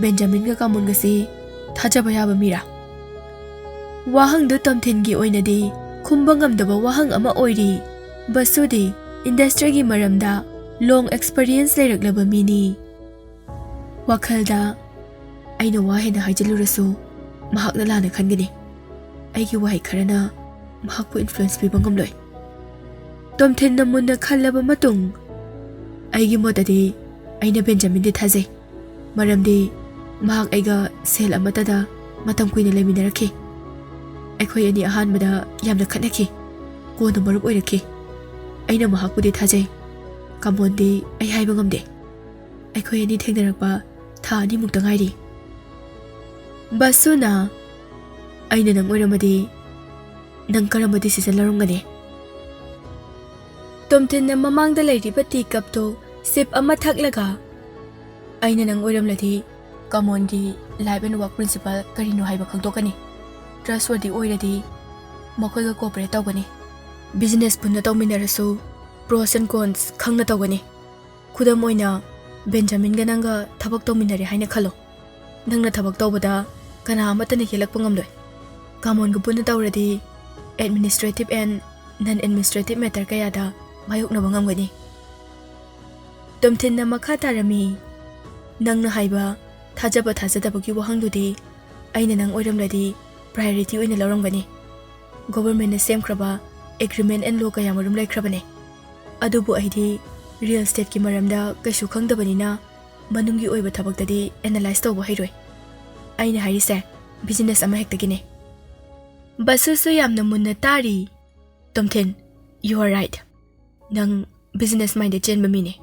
ꯕꯦꯟꯖꯥꯃꯤꯟꯒ ꯀꯥꯃꯣꯟꯒꯁꯤ ꯊꯥꯖꯕ ꯌꯥꯕ ꯃꯤꯔꯥ?" ꯋꯥꯍꯪꯗꯨ ꯇꯣꯝꯊꯤꯟꯒꯤ ꯑꯣꯏꯅꯗꯤ ꯈꯨꯝꯕ ꯉꯝꯗꯕ ꯋꯥꯍꯪ ꯑꯃ ꯑꯣꯏꯔꯤ꯫ ꯕꯁꯨꯗꯤ ꯏꯟꯗꯁꯇ꯭ꯔꯤꯒꯤ ꯃꯔꯝꯗ ꯂꯣꯡ ꯑꯦꯛꯁꯄꯔꯤꯌꯦꯟꯁ ꯂꯩꯔꯛꯂꯕ ꯃꯤꯅꯤ꯫ ꯋꯥꯈꯜꯗ, "ꯑꯩꯅ ꯋꯥ ꯍꯦꯟꯅ ꯍꯥꯏꯖꯤꯜꯂꯨꯔꯁꯨ ꯃꯍꯥꯛꯅ ꯂꯥꯟꯅ ꯈꯟꯒꯅꯤ꯫ ꯑꯩꯒꯤ ꯋꯥꯍꯩ ꯈꯔꯅ ꯃꯍꯥꯛꯄꯨ ꯏꯟꯐ꯭ꯂꯨꯌꯦꯟꯁ ꯄꯤꯕ ꯉꯝꯂꯣꯏ꯫" ꯇꯣꯝꯊꯤꯟꯅ ꯃꯨꯟꯅ ꯈꯜꯂꯕ ꯃꯇꯨꯡ, "ꯑꯩꯒꯤ ꯃꯣꯠꯇꯗꯤ ꯑꯩꯅ ꯕꯦꯟꯖꯥꯃꯤꯟꯗꯤ ꯊꯥꯖꯩ꯫ ꯃꯔꯝꯗꯤ ꯃꯍꯥꯛ ꯑꯩꯒ ꯁꯦꯜ ꯑꯃꯠꯇꯗ ꯃꯇꯝ ꯀꯨꯏꯅ ꯂꯩꯃꯤꯟꯅꯔꯛꯈꯤ꯫ ꯑꯩꯈꯣꯏ ꯑꯅꯤ ꯑꯍꯥꯟꯕꯗ ꯌꯥꯝꯅ ꯈꯠꯅꯈꯤ꯫ ꯀꯣꯟꯅ ꯃꯔꯨꯞ ꯑꯣꯏꯔꯛꯈꯤ꯫ ꯑꯩꯅ ꯃꯍꯥꯛꯄꯨꯗꯤ ꯊꯥꯖꯩ꯫ ꯀꯥꯃꯣꯟꯗꯤ ꯑꯩ ꯍꯥꯏꯕ ꯉꯝꯗꯦ꯫ ꯑꯩꯈꯣꯏ ꯑꯅꯤ ꯊꯦꯡꯅꯔꯛꯄ ꯊꯥ ꯑꯅꯤꯃꯨꯛꯇ ꯉꯥꯏꯔꯤ꯫" ꯕꯁꯨꯅ, "ꯑꯩꯅ ꯅꯪ ꯑꯣꯏꯔꯝꯃꯗꯤ ꯅꯪ ꯀꯔꯝꯕ ꯗꯤꯁꯤꯖꯟ ꯂꯧꯔꯝꯒꯅꯤ?" ꯇꯣꯝꯊꯤꯟꯅ ꯃꯃꯥꯡꯗ ꯂꯩꯔꯤꯕ ꯇꯤ ꯀꯞꯇꯨ ꯁꯤꯞ ꯑꯃ ꯊꯛꯂꯒ, "ꯑꯩꯅ ꯅꯪ ꯑꯣꯏꯔꯝꯂꯗꯤ ꯀꯥꯃꯣꯟꯒꯤ ꯂꯥꯏꯐ ꯑꯦꯟ ꯋꯥꯔꯛ ꯄ꯭ꯔꯤꯟꯁꯤꯄꯜ ꯀꯔꯤꯅꯣ ꯍꯥꯏꯕ ꯈꯪꯗꯣꯛꯀꯅꯤ꯫ ꯇ꯭ꯔꯁꯋꯔꯗꯤ ꯑꯣꯏꯔꯗꯤ ꯃꯈꯣꯏꯒ ꯀꯣꯑꯣꯄꯔꯦꯠ ꯇꯧꯒꯅꯤ꯫ ꯕꯤꯖꯤꯅꯦꯁ ꯄꯨꯟꯅ ꯇꯧꯃꯤꯟꯅꯔꯁꯨ ꯄ꯭ꯔꯣꯁ ꯑꯦꯟ ꯀꯣꯟꯁ ꯈꯪꯅ ꯇꯧꯒꯅꯤ꯫ ꯈꯨꯗꯝ ꯑꯣꯏꯅ, ꯕꯦꯟꯖꯥꯃꯤꯟꯒ ꯅꯪꯒ ꯊꯕꯛ ꯇꯧꯃꯤꯟꯅꯔꯦ ꯍꯥꯏꯅ ꯈꯜꯂꯣ꯫ ꯅꯪꯅ ꯊꯕꯛ ꯇꯧꯕꯗ ꯀꯅꯥ ꯑꯃꯠꯇꯅ ꯌꯦꯠꯂꯛꯄ ꯉꯝꯂꯣꯏ꯫ ꯀꯥꯃꯣꯟꯒ ꯄꯨꯟꯅ ꯇꯧꯔꯗꯤ administrative and non administrative matter ꯀꯌꯥꯗ ꯃꯥꯌꯣꯛꯅꯕ ꯉꯝꯒꯅꯤ꯫" ꯇꯣꯝꯊꯤꯟꯅ ꯃꯈꯥ ꯇꯥꯔꯝꯃꯤ, "ꯅꯪꯅ ꯍꯥꯏꯕ ꯊꯥꯖꯕ ꯊꯥꯖꯗꯕꯒꯤ ꯋꯥꯍꯪꯗꯨꯗꯤ ꯑꯩꯅ ꯅꯪ ꯑꯣꯏꯔꯝꯂꯗꯤ ꯄ꯭ꯔꯥꯏꯌꯣꯔꯤꯇꯤ ꯑꯣꯏꯅ ꯂꯧꯔꯝꯒꯅꯤ꯫ ꯒꯣꯚꯔꯟꯃꯦꯟꯠꯅ ꯁꯦꯝꯈ꯭ꯔꯕ ꯑꯦꯒ꯭ꯔꯤꯃꯦꯟꯠ ꯑꯦꯟ ꯂꯣ ꯀꯌꯥꯃꯔꯨꯝ ꯂꯩꯈ꯭ꯔꯕꯅꯤ꯫ ꯑꯗꯨꯕꯨ ꯑꯩꯗꯤ ꯔꯤꯌꯦꯜ ꯏꯁꯇꯦꯠꯀꯤ ꯃꯔꯝꯗ ꯀꯩꯁꯨ ꯈꯪꯗꯕꯅꯤꯅ ꯃꯅꯨꯡꯒꯤ ꯑꯣꯏꯕ ꯊꯕꯛꯇꯗꯤ ꯑꯦꯅꯥꯂꯥꯏꯖ ꯇꯧꯕ ꯍꯩꯔꯣꯏ꯫ ꯑꯩꯅ ꯍꯥꯏꯔꯤꯁꯦ ꯕꯤꯖꯤꯅꯦꯁ ꯑꯃꯍꯦꯛꯇꯒꯤꯅꯤ꯫" ꯕꯁꯨꯁꯨ ꯌꯥꯝꯅ ꯃꯨꯟꯅ ꯇꯥꯔꯤ꯫ "ꯇꯣꯝꯊꯤꯟ, you are right꯫ ꯅꯪ ꯕꯤꯖꯤꯅꯦꯁ ꯃꯥꯏꯟꯗ ꯆꯦꯟꯕ ꯃꯤꯅꯤ꯫